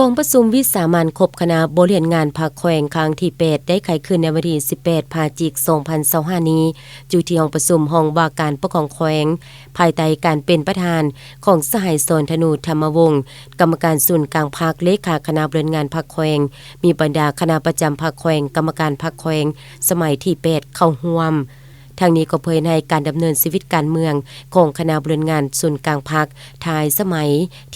ກອງປະຊຸມວິສາມັນຄົບຄະນະບໍລິຫານງານພັກແຂວງຄັ້ງທີແປດ ໄດ້ໄຂຂຶ້ນໃນວັນທີສິບແປດ ພະຈິກ ສອງພັນຊາວຫ້ານີ້ ຢູ່ທີ່ຫ້ອງປະຊຸມຫ້ອງວ່າການປົກຄອງແຂວງ ພາຍໃຕ້ການເປັນປະທານຂອງສະຫາຍ ສອນທະນູ ທຳມະວົງ ກຳມະການສູນກາງພັກ, ເລຂາຄະນະບໍລິຫານງານພັກແຂວງ, ມີບັນດາຄະນະປະຈຳພັກແຂວງ, ກຳມະການພັກແຂວງສະໄໝທີແປດ ເຂົ້າຮ່ວມ. ທັງນີ້ກໍເຜີຍໃຫ້ການດຳເນີນຊີວິດການເມືອງຂອງຄະນະບໍລິຫານງານສູນກາງພັກທ້າຍສະໄໝ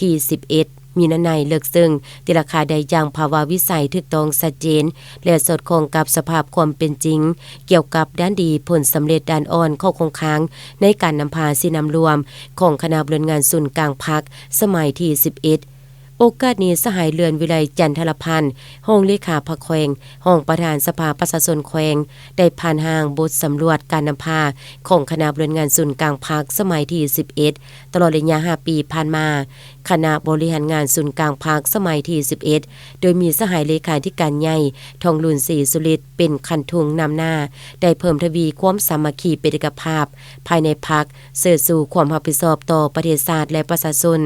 ທີສິບເອັດ ມີເນື້ອໃນເລິກເຊິ່ງ, ຕີລາຄາໄດ້ຢ່າງພາວະວິໄສຖືກຕ້ອງຊັດເຈນ ແລະ ສອດຄ່ອງກັບສະພາບຄວາມເປັນຈິງ ກ່ຽວກັບດ້ານດີ, ຜົນສຳເລັດ, ດ້ານອ່ອນ, ຂໍ້ຄົງຄ້າງໃນການນຳພາຊີ້ນຳລວມຂອງຄະນະບໍລິຫານງານສູນກາງພັກສະໄໝທີສິບເອັດ. ໂອກາດນີ້ ສະຫາຍ ເລື່ອນວິໄລ ຈັນທະລະພັນ ຮອງເລຂາພັກແຂວງ, ຮອງປະທານສະພາປະຊາຊົນແຂວງ ໄດ້ຜ່ານຮ່າງບົດສຳຫຼວດການນຳພາຂອງຄະນະບໍລິຫານງານສູນກາງພັກສະໄໝທີສິບເອັດ ຕະຫຼອດໄລຍະຫ້າປີຜ່ານມາ. ຄະນະບໍລິຫານງານສູນກາງພັກສະໄໝທີສິບເອັດ ໂດຍມີສະຫາຍເລຂາທິການໃຫຍ່ ທອງລຸນ ສີສຸລິດ ເປັນຄັນທຸງນຳໜ້າ ໄດ້ເພີ່ມທະວີຄວາມສາມັກຄີເປັນເອກະພາບພາຍໃນພັກ, ເຊີຊູຄວາມຮັບຜິດຊອບຕໍ່ປະເທດຊາດ ແລະ ປະຊາຊົນ,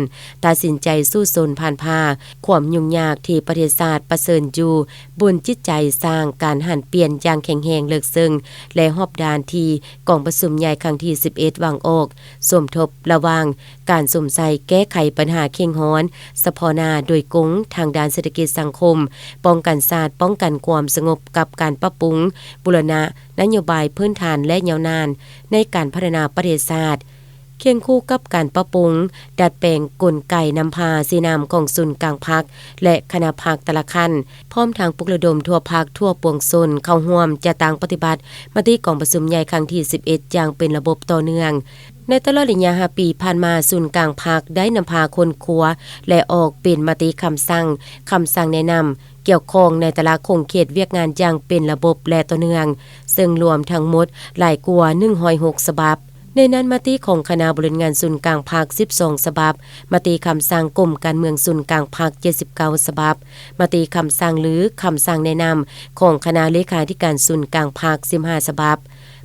ຕັດສິນໃຈສູ້ຊົນຜ່ານຜ່າຄວາມຫຍຸ້ງຍາກທີ່ປະເທດຊາດປະເຊີນຢູ່, ບຸນຈິດໃຈສ້າງການຫັນປ່ຽນຢ່າງແຂງແຮງເລິກເຊິ່ງ ແລະ ຮອບດ້ານທີ່ກອງປະຊຸມໃຫຍ່ຄັ້ງທີສິບເອັດ ວາງອອກ, ສົມທົບລະຫວ່າງ ການສຸມໃສ່ແກ້ໄຂບັນຫາເຄັ່ງຮ້ອນສະເພາະໜ້າໂດຍກົງທາງດ້ານເສດຖະກິດສັງຄົມ, ປ້ອງກັນຊາດ, ປ້ອງກັນຄວາມສະຫງົບກັບການປັບປຸງບູລະນະນະໂຍບາຍພື້ນຖານໄລຍະຍາວນານໃນການພັດທະນາປະເທດຊາດ, ຄຽງຄູ່ກັບການປັບປຸງ, ດັດແປງກົນໄກນຳພາຊີ້ນຳຂອງສູນກາງພັກ ແລະ ຄະນະພັກແຕ່ລະຂັ້ນ, ພ້ອມທັງປຸກລະດົມທົ່ວພັກ, ທົ່ວປວງຊົນເຂົ້າຮ່ວມຈັດຕັ້ງປະຕິບັດມະຕິກອງປະຊຸມໃຫຍ່ຄັ້ງທີສິບເອັດ ຢ່າງເປັນລະບົບຕໍ່ເນື່ອງ. ໃນຕະຫຼອດໄລຍະຫ້າປີຜ່ານມາ, ສູນກາງພັກໄດ້ນຳພາຄົ້ນຄວ້າ ແລະ ອອກເປັນມະຕິຄຳສັ່ງ, ຄຳສັ່ງແນະນຳ ກ່ຽວຂ້ອງໃນແຕ່ລະຂົງເຂດວຽກງານຢ່າງເປັນລະບົບ ແລະ ຕໍ່ເນື່ອງ, ເຊິ່ງລວມທັງໝົດຫຼາຍກວ່າໜຶ່ງຮ້ອຍຫົກສະບັບ. ໃນນັ້ນ, ມະຕິຂອງຄະນະບໍລິຫານງານສູນກາງພັກສິບສອງສະບັບ, ມະຕິຄຳສັ່ງກົມການເມືອງສູນກາງພັກເຈັດສິບເກົ້າສະບັບ, ມະຕິຄຳສັ່ງ ຫຼື ຄຳສັ່ງແນະນຳຂອງຄະນະເລຂາທິການສູນກາງພັກສິບຫ້າສະບັບ.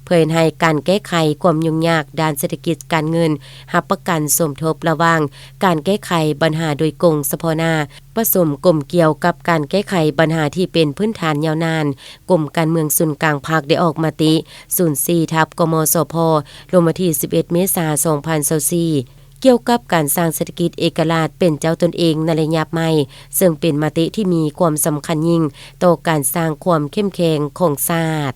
ເພື່ອເຮັດໃຫ້ການແກ້ໄຂຄວາມຫຍຸ້ງຍາກດ້ານເສດຖະກິດການເງິນ ຮັບປະກັນສົມທົບລະຫວ່າງການແກ້ໄຂບັນຫາໂດຍກົງສະເພາະໜ້າ ປະສົມກົມກ່ຽວກັບການແກ້ໄຂບັນຫາທີ່ເປັນພື້ນຖານຍາວນານ, ກົມການເມືອງສູນກາງພັກໄດ້ອອກມະຕິ ສູນສີ່ ທັບ ກມສພ ລົງວັນທີສິບເອັດ ເມສາ ສອງພັນຊາວສີ່ ກ່ຽວກັບການສ້າງເສດຖະກິດເອກະລາດເປັນເຈົ້າຕົນເອງໃນໄລຍະໃໝ່, ເຊິ່ງເປັນມະຕິທີ່ມີຄວາມສຳຄັນຍິ່ງຕໍ່ການສ້າງຄວາມເຂັ້ມແຂງຂອງຊາດ.